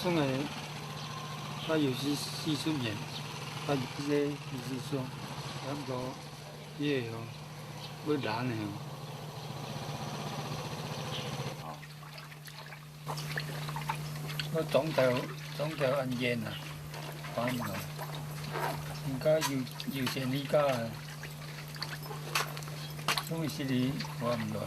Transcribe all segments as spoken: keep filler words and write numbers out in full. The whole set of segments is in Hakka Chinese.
送个，佢有四，四十年，佢一个四十歲，差不多，佢个哦，會爛个哦。我種到，種到恁遠啊，看毋到。人家有，有錢人家啊。 東西哩，我毋來。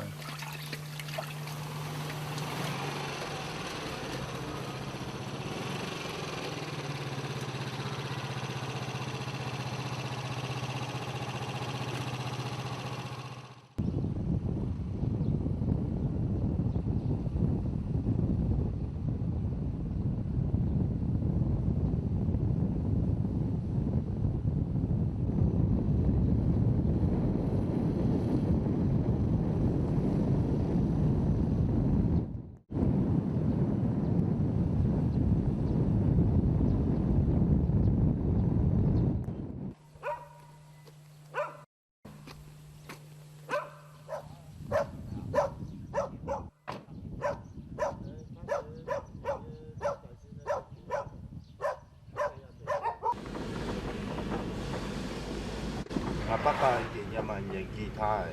𠊎爸爸佢也蠻年紀大个，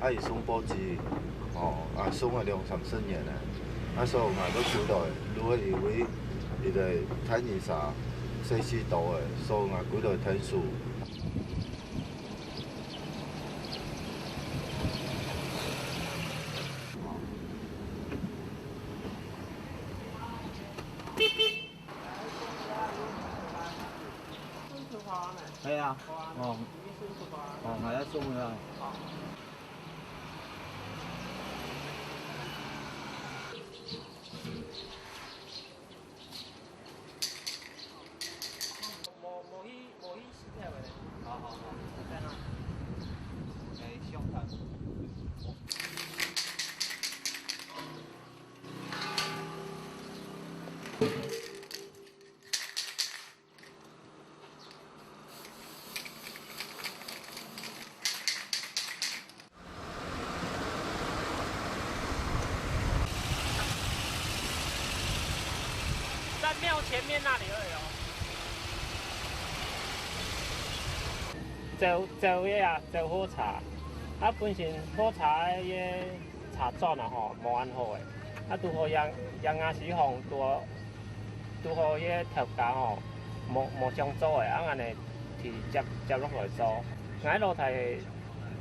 啊，佢送報紙，吼，啊，送了兩三十年了。啊，所以𠊎都知道个，如果因為佢个大人儕，歲數到个，所以𠊎歸來𢯭手。 係啊，哦，哦，還要送啊。 無，無去，無去洗手个咧。好，好，好，在哪？哎，上頭。 在廟前面那裡而已哦。走，走个啊，走火車。啊，本身火車个車轉啊吼，無恁好个。啊，拄好楊，楊亞西巷拄好，拄好个頭家吼，無，無想做个，啊，恁呢提接，接落來做。𠊎老弟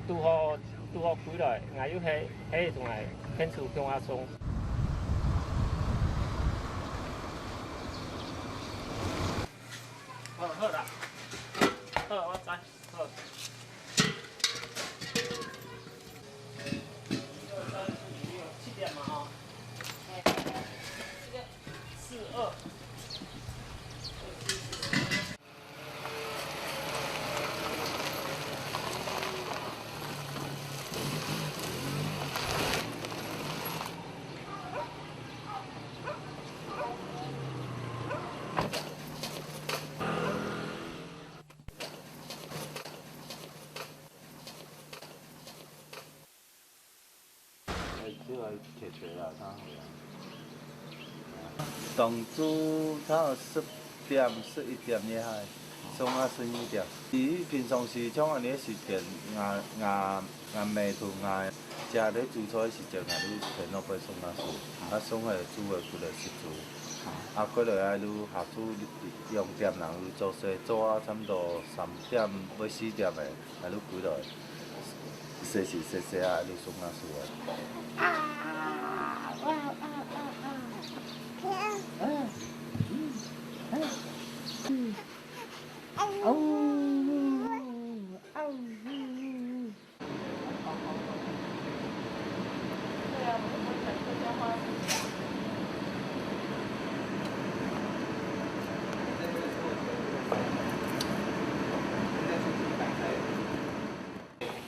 拄好，拄好歸來，𠊎又係，係，總係，牽手向下送。好，好啦。好，我知。好。七點嘛，吼。四二。 哎，這个切切啦，較好啊。當晝差不多十點、十一點這下，送啊順一點。佢平常時像恁呢時間，𠊎，𠊎，𠊎姆同𠊎姐咧煮菜時間，𠊎就全部會送啊順，啊送个煮个過來食煮。啊過來啊，就下晝兩點人就做事，做啊差不多三點，會四點个。 啊，就歸來，洗洗洗洗啊，就送啊送啊。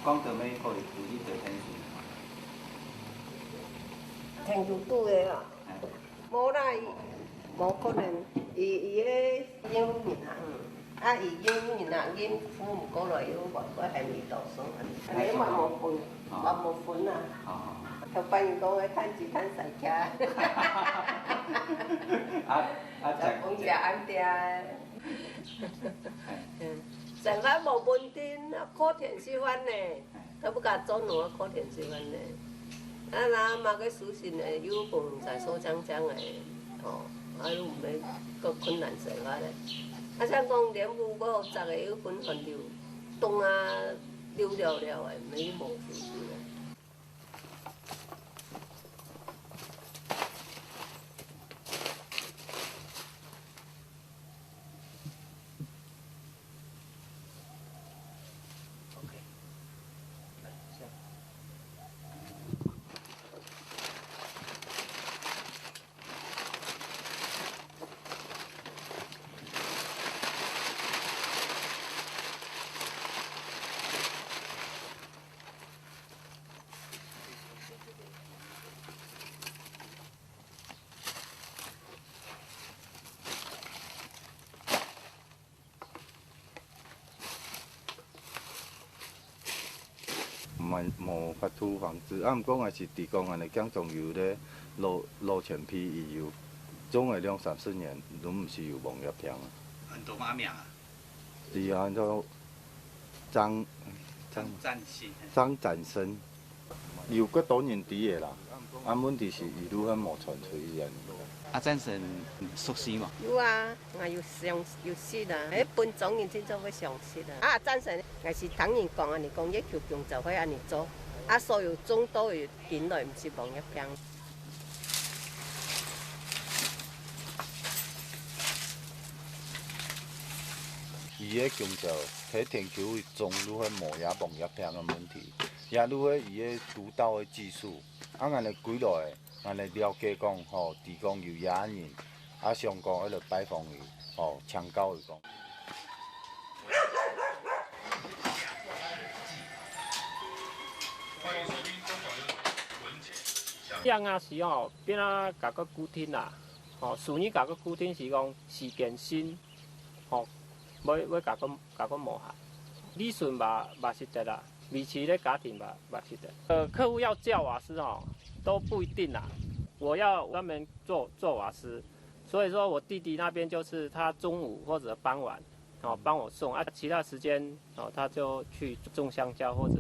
講到尾可以分一个天數。天數拄个啊，哎。無啦，伊無可能，伊，伊个應付人啊，嗯。啊，已經人啊，已經扶毋過來，又還會喊你倒送啊。你嘛無分，嘛無分啊。頭擺人講个趁錢趁使徛。啊，啊，食飯食暗頓。生活無穩定，啊，靠天食飯呢。 都毋敢做奴，靠天食飯呢。啊，若阿媽个事情呢，又毋知做正正个，吼，啊，又毋免个困難生活咧。啊，像講蓮霧無摘个，又分寒流凍啊，溜了了个，毋免無事情个。 無，無法度防治。啊，毋過𠊎是知講恁呢，耕種有咧，老，老前輩伊有種个兩三十年，攏毋係有黃葉病啊。恁多麼名啊？是啊，叫張，張，張占生。張占生。 有幾多人知个啦，啊，問題是一路還無傳出去啊。啊，戰神熟悉嘛？有啊，𠊎有相，有識啊，迄本莊人真正會相識啊。啊，戰神，𠊎是聽人講啊，你講月球工作會安尼做，啊，所有種到个根來毋是黃葉病。伊个工作，喺田坵種都係無這黃葉病个問題。 也就係伊个獨到个技術。啊，𠊎兜歸來，𠊎兜了解講吼，知講有這人，啊，想講愛來拜訪伊，吼，請教伊講。這樣啊，是吼，變啊，甲个固定啦，吼，屬於甲个固定是講時間性，吼，會，會甲个，甲个無限，利潤嘛，嘛是得啦。 維持个家庭吧，吧，是的。呃，客戶要叫瓦斯哦，都不一定啦。我要专门做，做瓦斯，所以说我弟弟那边就是他中午或者傍晚，哦，帮我送啊，其他时间哦，他就去种香蕉或者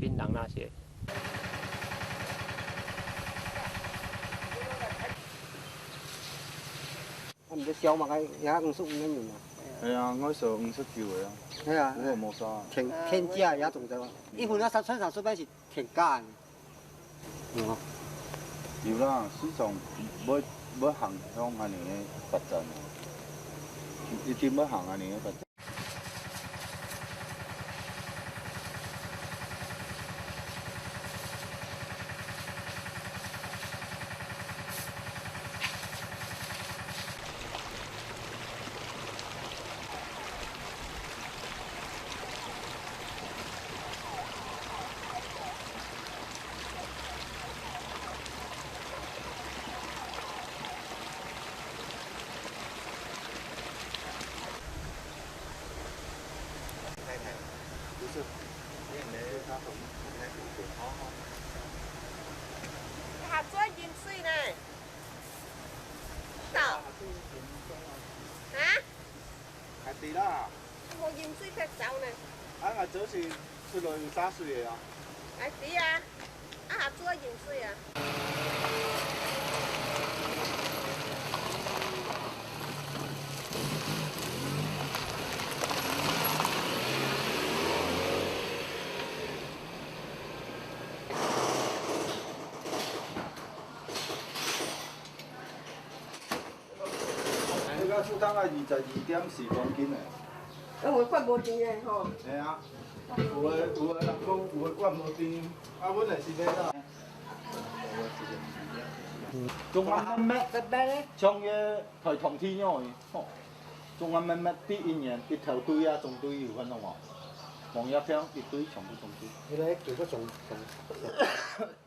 槟榔那些。 啊，毋知燒嘛，該也五十五个銀啊。係啊，𠊎燒五十九个啊。係啊，毋過無啥啊。天，天價也總在嘛。一分啊，三，算三十塊是天價呢。有啊。有啦，市場會，會行向恁樣个發展啊，一定會行恁樣个發展。 太太，不是，你也没有他很，很那个，好好。你還做飲水呢？到。啊？ 還知啦。無飲水別走呢。啊，𠊎早時出來有打水个啊。還知啊，啊，下晝有飲水啊。這个豬湯啊，二十二點四公斤呢。啊，有个罐無甜个吼。係啊，有个，有个人講，有个罐無甜，啊，阮也是買啦。中央慢慢，慢慢咧。像个台糖天樣个，吼，中央慢慢第一年，一頭堆啊，種堆有看到無？黃葉病一堆全部種堆。原來這个種，種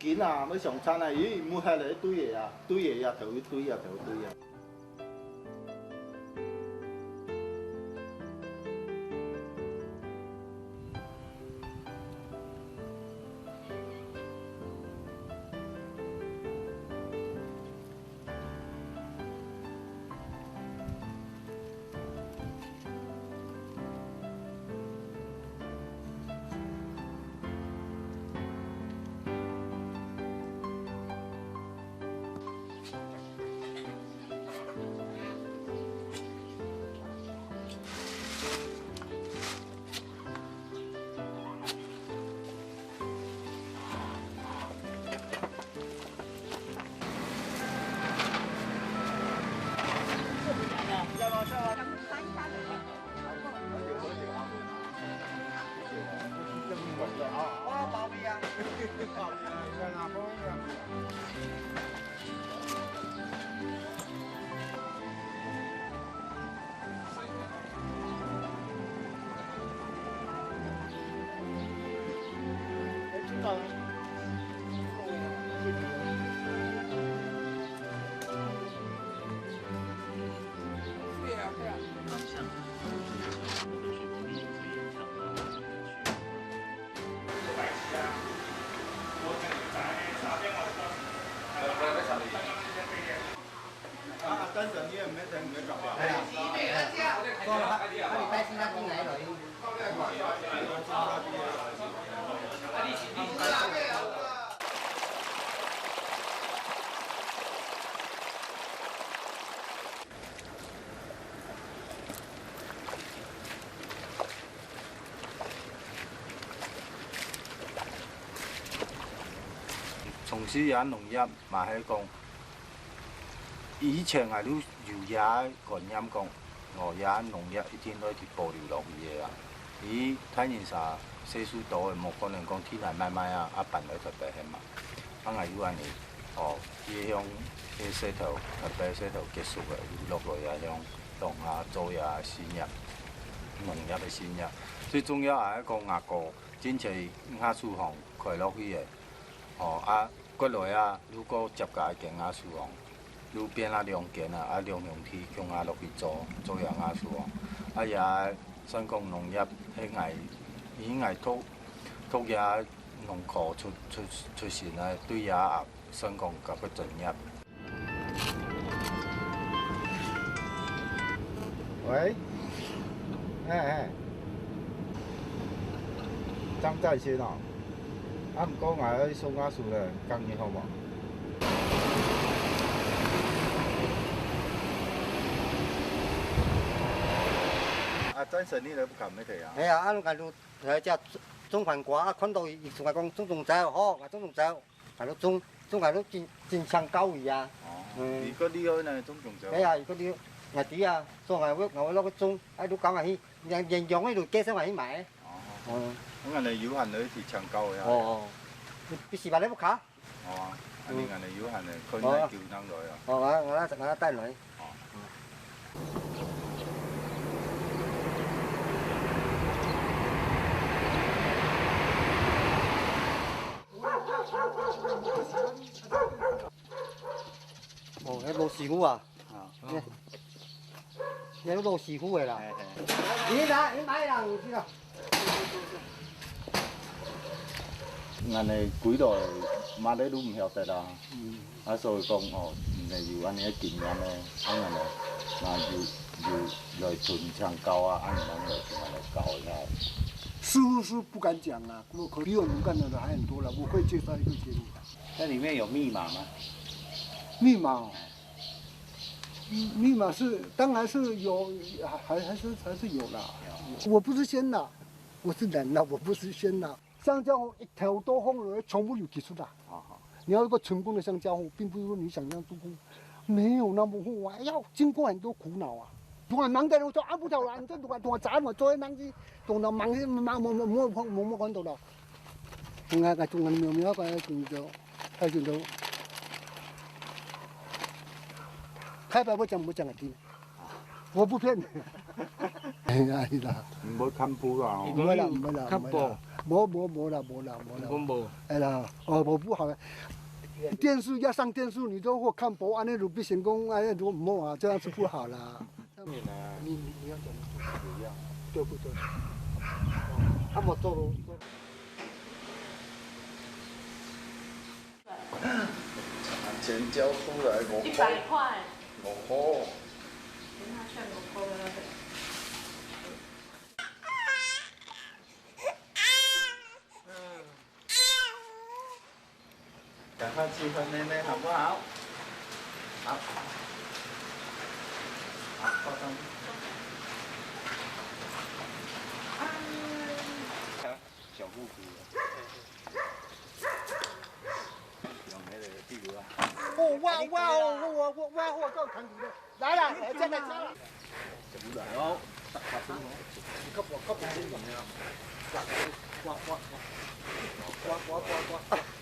緊啊，要上餐啊，咦，毋係咧，堆个啊，堆个啊，頭一堆啊，頭一堆啊。啊，等陣你也毋免等，毋免講話。哎呀，哎呀，講啊，啊，你帶先生進來了。 從事這農業嘛係講，以前𠊎就有這觀念講，哦，這農業一定愛去保留落去个啊。因為大人儕歲數大个，無可能講天南賣賣啊，啊搬來台北係嘛。啊𠊎又恁呢，哦，佢向，佢个事頭，台北个事頭結束个，又落來啊，向 當下做這事業，農業个事業。最重要還係講吾哥進前𠊎廚房開落去个，吼，啊，過來啊，又過接加一間𠊎廚房，又變啊兩間啊，啊兩兄弟共下落去做，做這𠊎廚房。啊也算講農業，係𠊎，因為𠊎讀，讀這農科出，出，出身个，對這也算講較个專業。 喂，嘿嘿，張再生哦。啊，毋過𠊎愛送𠊎叔咧，今日好無？啊，再生你來毋敢咩个啊？哎呀，啊，𠊎就在遮種番瓜，啊，看到佢，佢就講種種走，好，𠊎種種走。 𠊎都種，種𠊎都真，真想教佢啊。哦，嗯。你个厲害呢，種種子。哎呀，佢个厲害，𠊎知啊，所以𠊎會，𠊎會落去種，啊，都講啊去，連，連用个都介紹𠊎去買。哦。哦。𠊎呢有閒就去請教一下。哦，哦。你，你是買來不卡？哦啊，啊，你嗯。𠊎呢有閒呢，可以哦。來救人來啊。哦，𠊎，𠊎，𠊎帶來。 哦，該老師傅啊。啊。該，該老師傅个啦。嘿，嘿。你來，你買啦，你知道。 𠊎呢歸來麼个都毋曉得啊。嗯。啊，所以講哦，毋係有恁呢个經驗呢，啊，𠊎呢，若有，有來尋請教啊，啊，你們來，來教一下。師傅是不敢講啊，我可比我能幹的人還很多了，我會介紹一個給你的。那裡面有密碼嗎？密碼哦，密碼是，當然是有，還，還是，還是有啦。有。我不是仙啦，我是人啦，我不是仙啦。 香蕉園一頭到紅了，全部流出來啦。啊哈。你要一個成功的香蕉園，並不是說你想象中沒有那麼好啊，要經過很多苦惱啊。如果忙的人說啊，不曉得啦，你這如果，如果咱們做的東西，懂得忙，忙，忙，忙，忙，忙，忙，忙，懂得。應該，應該，應該，應該，應該，應該，開牌不講，不講啊，聽。 我不騙你。哎呀，係啦。毋會看譜啊，哦。毋會啦，毋會啦，毋會啦。無，無，無啦，無啦，無啦。講無。哎啦，哦，我不好了。電視要上電視，你都會看譜，恁呢就不行，講，哎呀，就毋好啊，這樣是不好啦。你，你，你要講的是不一樣，對不對？哦，啊，無做咯。 錢交出來，五塊。一百塊。五塊。給他算五塊的那個。嗯。趕快去喝奶奶好不好？好。好，放上去。小布布。 用那個屁股啊。哦，哇，哇，哦，哇，哇，哇，哇，夠彈琴的。來了，來，再來，再來。哦，大，大聲哦。你靠譜，靠譜。呱，呱，呱，呱，呱，呱，呱。